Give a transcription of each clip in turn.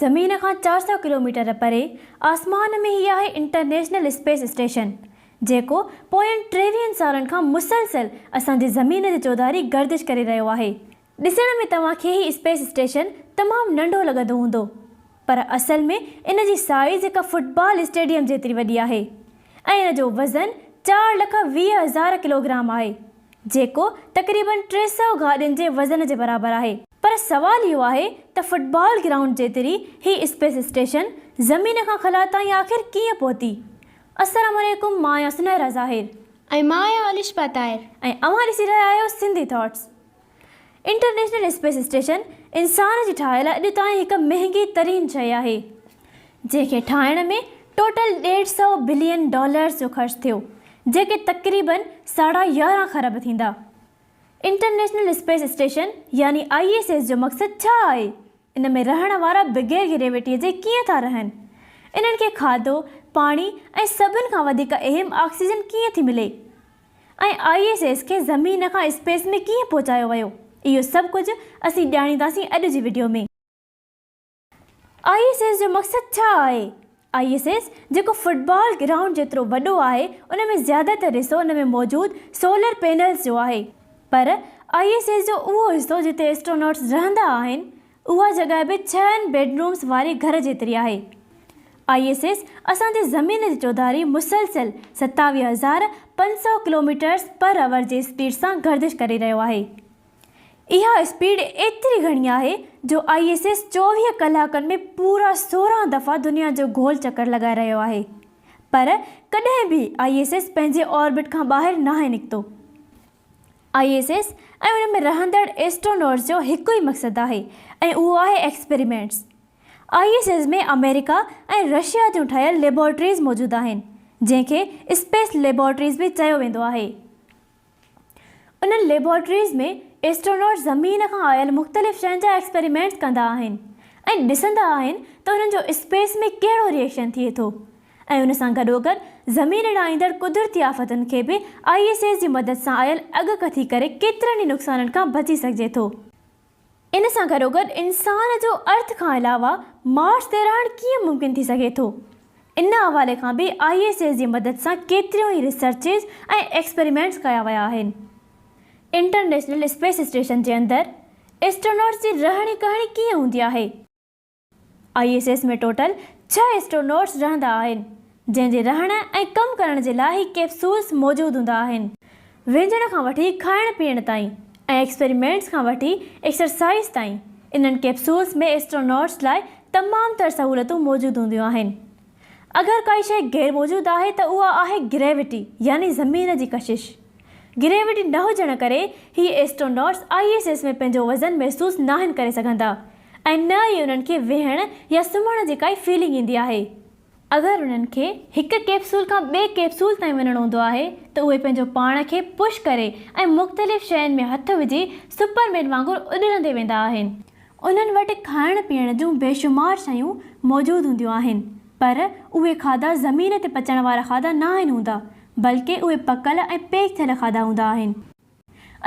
زمين کان 400 ڪلوميٽر پري آسمان ۾ هي آهي انٽرنيشنل اسپيس اسٽيشن، جيڪو پوين ٽيويهن سالن کان مسلسل اسان جي زمين جي چوڌاري گردش ڪري رهيو آهي. ڏسڻ ۾ توهان کي هي اسپيس اسٽيشن تمام ننڍو لڳندو هوندو، پر اصل ۾ ان جي سائيز هڪ فٽبال اسٽيڊيم جيتري وڏي آهي ۽ ان جو وزن 4,20,000 ڪلوگرام آهي. جيڪو تقريبن 300 گاڏين جي وزن جي برابر آهي. پر سوال اهو آهي ته فٽبال گرائونڊ جيتري هي اسپيس اسٽيشن زمين کان خلا تائين آخر ڪيئن پهتي؟ السلام عليڪم مان آهيان سنهرا ظاهر. ۽ مان آهيان الشبا طاهر. ۽ اوهان ڏسي رهيا آهيو Sindhi thoughts. International space station انسان جي ٺاهيل اڄ تائين هڪ مهنگي ترين شيء آهي، جنهن کي ٺاهڻ ۾ ٽوٽل ڏيڍ سئو بلين ڊالرز جو خرچ ٿيو، جيڪي تقريبن ساڍا 11 کرب ٿيندا. انٽرنيشنل اسپيس اسٽيشن يعني I S S جو مقصد ڇا آهي؟ ان ۾ رهڻ وارا بغير گريويٽيء جي ڪيئن ٿا رهن؟ انهن کي کاڌو، پاڻي ۽ سڀن کان وڌيڪ اهم آڪسيجن ڪيئن ٿي ملي؟ ۽ I S S کي زمين کان اسپيس ۾ ڪيئن پهچايو ويو؟ اهو سڀ ڪجهه اسين ڄاڻينداسين اڄ جي وڊيو ۾. I S S جو مقصد ڇا آهي؟ I S S جيڪو فٽبال گرائونڊ جيترو وڏو آهي ان ۾ زياده تر حصو ان ۾ موجود سولر پينلز جو آهي پر I S S جو اهو حصو جتي ايسٽروناٽس رهندا آهن اها جڳهه به ڇهن بيڊرومز واري گهر جيتري آهي. I S S اسان جي زمين جي چوڌاري مسلسل 27,500 ڪلوميٽرز پر اور جي اسپيڊ سان گردش ڪري رهيو آهي. اها اسپيڊ ايتري گهڻي آهي جو I S S 24 ڪلاڪن ۾ پورا 16 دفعا دنيا جو گول چڪر لڳائي رهيو آهي. پر ڪڏهن به I S S پنهنجي آربٽ کان ٻاهر ناهي نڪتو. I S S ۽ ان ۾ رهندڙ ايسٽروناٽس جو هڪ ئي مقصد آهي ۽ اهو آهي experiments. I S S ۾ America ۽ Russia جون ٺهيل ليبارٽريز موجود آهن، جنهن کي اسپيس ليبارٽريز به چيو ويندو آهي. انهن ليبارٽريز ۾ ايسٽروناٽس زمين کان آيل مختلف شين جا ايڪسپريمينٽس ڪندا آهن ۽ ڏسندا آهن ته انهن جو اسپيس ۾ ڪهڙو ري ايڪشن ٿئي ٿو. ۽ ان سان گڏوگڏ زمين ڏانهن ايندڙ قدرتي آفتن کي به I S S جي مدد سان آيل اڳڪٿي ڪري ڪيترن ئي نقصانن کان بچي سگهجي ٿو. ان سان گڏوگڏ انسان جو ارٿ کان علاوه مارس تي رهڻ ڪيئن ممڪن ٿي سگهي ٿو؟ ان حوالي کان به I S S جي مدد سان ڪيتريون ئي ريسرچز ۽ ايڪسپريمينٽس ڪيا ويا آهن. انٽرنيشنل اسپيس اسٽيشن جي اندر ايسٽروناٽس جي رهڻي ڪهڻي ڪيئن هوندي آهي؟ I S S ۾ total ڇهه ايسٽرونوٽس رهندا آهن، جنهن جي رهڻ ۽ ڪم ڪرڻ جي لاء هي ڪيپسولز موجود هوندا آهن. وهنجڻ کان وٺي کائڻ پيئڻ تائين ۽ ايڪسپريمينٽس کان وٺي ايڪسرسائيز تائين انهن ڪيپسولز ۾ ايسٽرونوٽس لاء تمام تر سهولتون موجود هونديون آهن. اگر ڪائي شيء غير موجود آهي ته اها آهي گريوٽي يعني زمين جي ڪشش. گريوٽي نه هجڻ ڪري هي ايسٽروناٽس I S S ۾ پنهنجو وزن محسوس ناهن ڪري سگهندا ۽ نه ئي انهن کي ويهڻ يا سمهڻ جي ڪائي فيلنگ ايندي آهي. اگر انهن کي هڪ ڪيپسول کان ٻئي ڪيپسول تائين وڃڻو هوندو آهي ته اهي پنهنجو پاڻ کي پش ڪري ۽ مختلف شين ۾ هٿ وجهي سپر مين وانگر اڏرندي ويندا آهن. انهن وٽ کائڻ پيئڻ جون بيشمار شيون موجود هونديون آهن، پر اهي کاڌا زمين تي پچڻ وارا کاڌا ناهن هوندا، بلڪه اهي پڪل ۽ پيڪ ٿيل کاڌا هوندا آهن.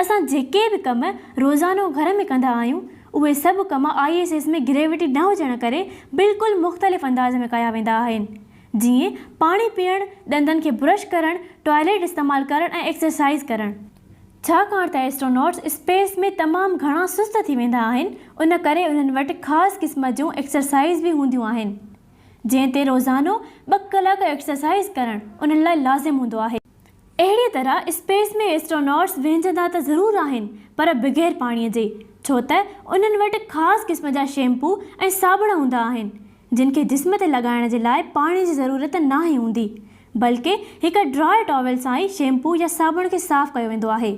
اسان جيڪي به ڪم روزانو گهر ۾ ڪندا آهيون، اهي سڀ ڪم I S S ۾ gravity نه هجڻ ڪري بلڪل مختلف انداز ۾ ڪيا ويندا آهن، جيئن پاڻي پيئڻ، ڏندن کي برش ڪرڻ، ٽوائليٽ استعمال ڪرڻ ۽ ايڪسرسائيز ڪرڻ. ڇاڪاڻ ته ايسٽروناٽس اسپيس ۾ تمام گهڻا سست ٿي ويندا آهن، ان ڪري انهن وٽ خاص قسم جون ايڪسرسائيز به هونديون آهن، جنهن تي روزانو ٻه ڪلاڪ ايڪسرسائيز ڪرڻ انهن لاء لازم هوندو آهي. اهڙيء طرح اسپيس ۾ ايسٽروناٽس وهنجندا ته ضرور آهن، پر بغير پاڻيء جي، ڇو ته انهن وٽ خاص قسم جا شيمپو ۽ صابڻ هوندا آهن، جن کي جسم تي لڳائڻ جي لاء پاڻي جي ضرورت ناهي هوندي، بلڪه هڪ ڊراء ٽاول سان ئي شيمپو يا صابڻ کي صاف ڪيو ويندو آهي.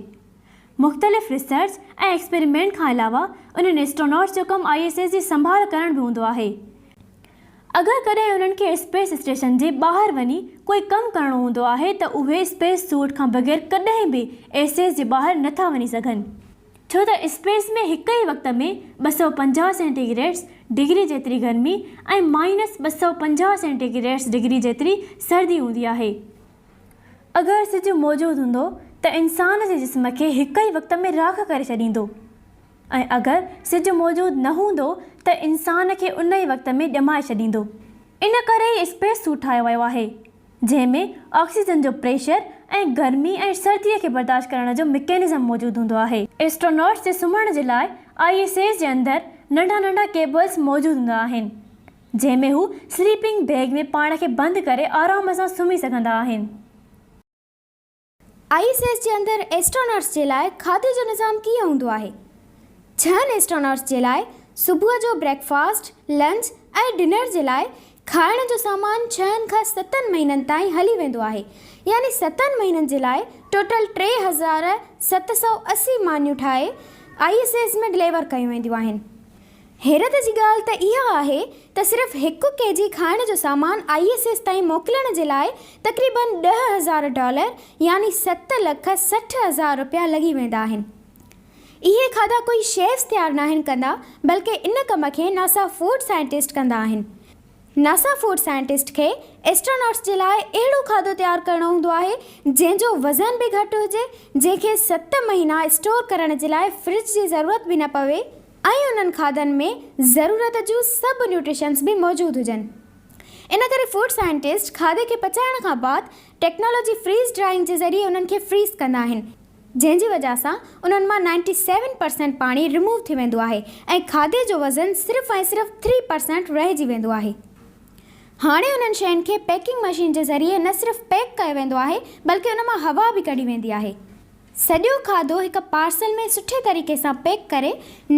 مختلف ريسرچ ۽ ايڪسپريمينٽ کان علاوه انهن ايسٽروناٽس جو ڪم I S S جي سنڀال ڪرڻ به هوندو آهي. اگر ڪڏهن انهن کي اسپيس اسٽيشن جي ٻاهر وڃي ڪوئي ڪم ڪرڻو هوندو آهي ته اهي اسپيس سوٽ کان بغير ڪڏهن به ايس ايس جي ٻاهر نٿا وڃي سگهن. ڇو ته اسپيس ۾ هڪ ئي وقت ۾ 250 سينٽي گريڊس ڊگري جيتري گرمي ۽ مائنس 250 سينٽي گريڊس ڊگري جيتري سردي هوندي آهي. اگر سج موجود هوندو ته انسان جي جسم کي هڪ ئي وقت ۾ راک ڪري ڇڏيندو. ۽ اگر سج موجود نه هوندو ته انسان کي ان ئي وقت ۾ ڄمائي ڇڏيندو. ان ڪري ئي اسپيس سوٽ ٺاهيو ويو آهي، جنهن ۾ آڪسيجن جو پريشر ۽ گرمي ۽ سردي کي برداشت ڪرڻ جو مڪينزم موجود هوندو آهي. ايسٽروناٽس جي سمهڻ جي لاء I S S جي اندر ننڍا ننڍا ڪيبلز موجود هوندا آهن، جنهن ۾ هو سليپنگ بيگ ۾ پاڻ کي بند ڪري آرام سان سمهي سگهندا آهن. I S S جي اندر ايسٽروناٽس جي لاء کاڌي جو نظام ڪيئن هوندو آهي؟ ڇهن ايسٽروناٽس جي لاء صبح جو بريڪ فاسٽ، لنچ ۽ ڊنر جي لاء کائڻ جو سامان ڇهن کان ستن مهينن تائين هلي ويندو آهي يعني ستن مهينن جي لاء ٽوٽل 3780 مانيون ٺاهي I S S ۾ deliver ڪيون وينديون آهن. حيرت جي ڳالهه ته اها آهي ته صرف هڪ ڪي جي کائڻ جو سامان I S S تائين موڪلڻ جي لاء تقريبن 10,000 ڊالر يعني 7,60,000 رپيا لڳي ويندا آهن. اهي کاڌا ڪوئي شيفس تيار ناهن ڪندا بلڪه ان ڪم کي ناسا فوڊ سائنٽسٽ ڪندا آهن. ناسا فوڊ سائنٽسٽ کي ايسٽروناٽس جي لاء اهڙو کاڌو تيار ڪرڻو هوندو آهي جنهن جو وزن به گهٽ هجي، جنهن کي ست مهينا اسٽور ڪرڻ جي لاء فرج جي ضرورت به نه پوي ۽ انهن کاڌن ۾ ضرورت جون سڀ نيوٽريشنس به موجود هجن. ان ڪري فوڊ سائنٽسٽ کاڌي کي پچائڻ کان بعد ٽيڪنالاجي فريز ڊرائنگ جي ذريعي انهن کي فريز ڪندا آهن. جنهن جي وجه سان انهن مان نائنٽي سيون پرسينٽ پاڻي ريموو ٿي ويندو آهي ۽ کاڌي جو وزن صرف ۽ صرف ٿري پرسينٽ رهجي ويندو آهي. هاڻي انهن شين کي پيڪنگ مشين جي ذريعي نه صرف پيڪ ڪيو ويندو آهي بلڪه ان مان هوا به ڪڍي ويندي آهي. سڄو کاڌو هڪ پارسل ۾ سٺي طريقي سان پيڪ ڪري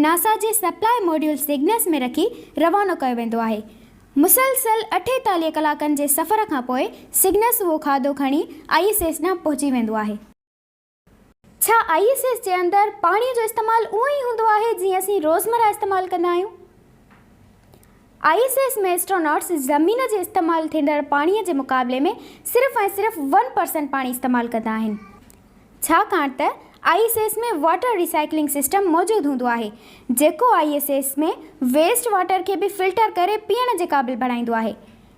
ناسا جي سپلاء موڊيول سيگنس ۾ رکي روانو ڪيو ويندو آهي. مسلسل 48 ڪلاڪن جي سفر کان پوء سيگنس اهو کاڌو کڻي I S S ڏانهن پهچي ويندو آهي. ڇا I S S جي اندر پاڻي جو استعمال اونئن ئي هوندو آهي جيئن اسين روزمره استعمال ڪندا آهيون؟ I S S ۾ astronauts زمين جي استعمال ٿيندڙ پاڻي جي مقابلي ۾ صرف ۽ صرف ون پرسنٽ پاڻي استعمال ڪندا آهن. ڇاڪاڻ ته I S S ۾ water recycling system موجود هوندو آهي جيڪو I S S ۾ waste water کي به فلٽر ڪري پيئڻ جي قابل بڻائيندو آهي.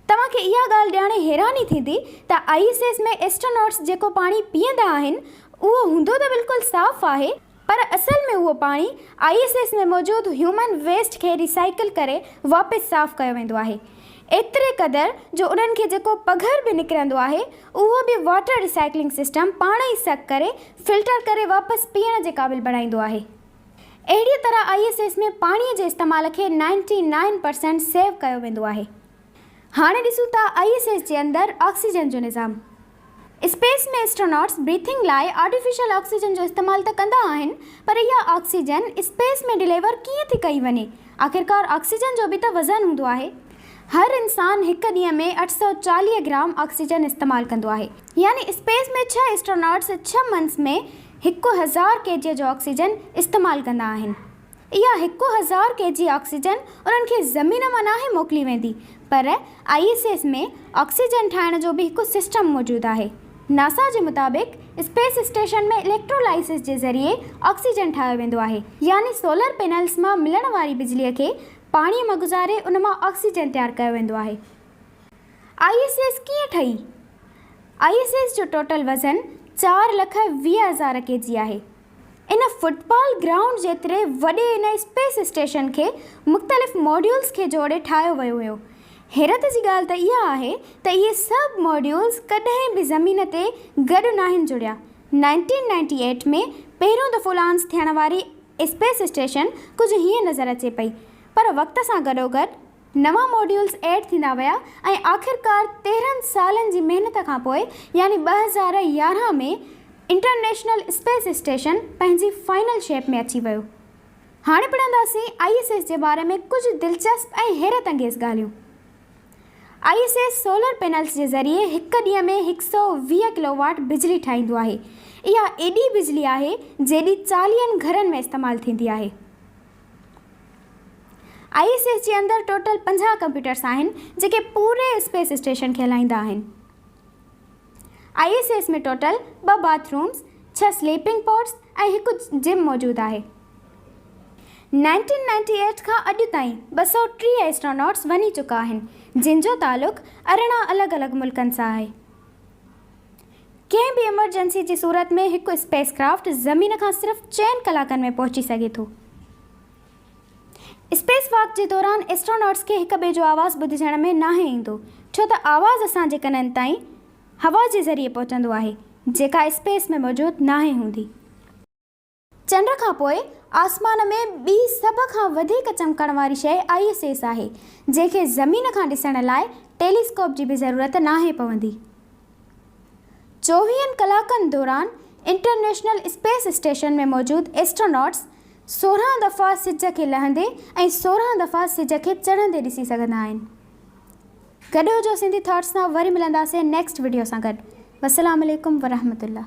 توهان کي اها ڳالهه ڄاڻي حيراني ٿيندي ته I S S ۾ astronauts جيڪو پاڻي پيئندا آهن اهو هوندو ته بلڪل صاف آهي پر اصل ۾ اهو پاڻي I S S ۾ موجود هيومن ويسٽ کي ريسائيڪل ڪري واپس صاف ڪيو ويندو آهي. ايتري قدر جو انهن کي جيڪو پگهر به نڪرندو آهي اهو به واٽر ريسائيڪلنگ سسٽم پاڻ ئي سڪ ڪري فلٽر ڪري واپس پيئڻ جي قابل بڻائيندو آهي. اهڙيء طرح I S S ۾ پاڻي جي استعمال کي نائنٽي نائن پرسينٽ سيو ڪيو ويندو آهي. هاڻي ڏسون ٿا I S S جي اندر آڪسيجن جو نظام. اسپيس ۾ ايسٽروناٽس بريٿنگ لاء آرٽيفيشل آڪسيجن جو استعمال ته ڪندا آهن پر اها آڪسيجن اسپيس ۾ ڊليور ڪيئن ٿي ڪئي وڃي؟ آخرڪار آڪسيجن جو به ته وزن هوندو آهي. هر انسان هڪ ڏينهن ۾ 840 گرام آڪسيجن استعمال ڪندو آهي. يعني اسپيس ۾ ڇهه ايسٽروناٽس ڇهه منٿس ۾ هڪ هزار ڪي جي جو آڪسيجن استعمال ڪندا آهن. اها هڪ هزار ڪي جي آڪسيجن انهن کي زمين مان ناهي موڪلي ويندي پر I S S ۾ oxygen ٺاهڻ جو به هڪ سسٽم موجود آهي. ناسا جي مطابق اسپيس اسٽيشن ۾ اليڪٽرولائسس جي ذريعي آڪسيجن ٺاهيو ويندو آهي يعني سولر پينلز مان ملڻ واري بجلي کي پاڻي مان گذاري ان مان آڪسيجن تيار ڪيو ويندو آهي. I S S ڪيئن ٺهي؟ I S S جو ٽوٽل وزن 4,20,000 ڪي جي آهي. ان فٽبال گرائونڊ جيتري وڏي ان اسپيس اسٽيشن کي مختلف ماڊيولز کي جوڙي ٺاهيو ويو هيو. حيرت جي ڳالهه ته اها آهي ته اهي سڀ ماڊيولز ڪڏهن به زمين تي گڏ ناهن جڙيا. نائنٽين نائنٽي ايٽ ۾ پهريون دفعو لانچ ٿيڻ واري اسپيس اسٽيشن ڪجهه هيئن نظر اچي پئي پر وقت سان گڏوگڏ نوان ماڊيولز ايڊ ٿيندا ويا ۽ آخرڪار 13 سالن جي محنت کانپوء يعني 2011 ۾ انٽرنيشنل اسپيس اسٽيشن پنهنجي فائنل شيپ ۾ اچي ويو. هاڻي پڙهنداسين I S S جي باري ۾ ڪجهه دلچسپ ۽ حيرت انگيز ڳالهيون. I S S solar panels جي ذريعي هڪ ڏينهن ۾ 120 ڪلو واٽ بجلي ٺاهيندو آهي. اها ايڏي بجلي آهي جيڏي چاليهن گهرن ۾ استعمال ٿيندي آهي. I S S جي اندر ٽوٽل 50 ڪمپيوٽرس آهن جيڪي پوري اسپيس اسٽيشن کي هلائيندا آهن. I S S ۾ total ٻه باٿ رومز، ڇهه سليپنگ پوڊز ۽ هڪ جم موجود آهي. نائنٽين نائنٽي ايٽ کان اڄ تائين 230 ايسٽروناٽس وڃي چڪا آهن جن جو تعلق 18 الڳ الڳ ملڪن سان آهي. ڪنهن به ايمرجنسي جي صورت ۾ هڪ اسپيس ڪرافٽ زمين کان صرف چئن ڪلاڪن ۾ پهچي سگهي ٿو. اسپيس واڪ جي دوران ايسٽروناٽس کي هڪ ٻئي جو آواز ٻڌجڻ ۾ ناهي ايندو ڇو ته آواز اسان جي ڪنن تائين هوا جي ذريعي پهچندو آهي جيڪا اسپيس ۾ موجود ناهي هوندي. چنڊ کان پوء آسمان ۾ ٻي سڀ کان وڌيڪ چمڪڻ واري شيء I S S آهي، جنهن کي زمين کان ڏسڻ لاء ٽيليسڪوپ جي به ضرورت ناهي پوندي. چوويهن ڪلاڪن دوران انٽرنيشنل اسپيس اسٽيشن ۾ موجود ايسٽروناٽس 16 دفعا سج کي لهندي ۽ 16 دفعا سج کي چڙهندي ڏسي سگهندا آهن. گڏ هجو سنڌي ٿاٽس سان وري ملنداسين نيڪسٽ وڊيو سان گڏ. والسلام عليڪم ورحمة الله.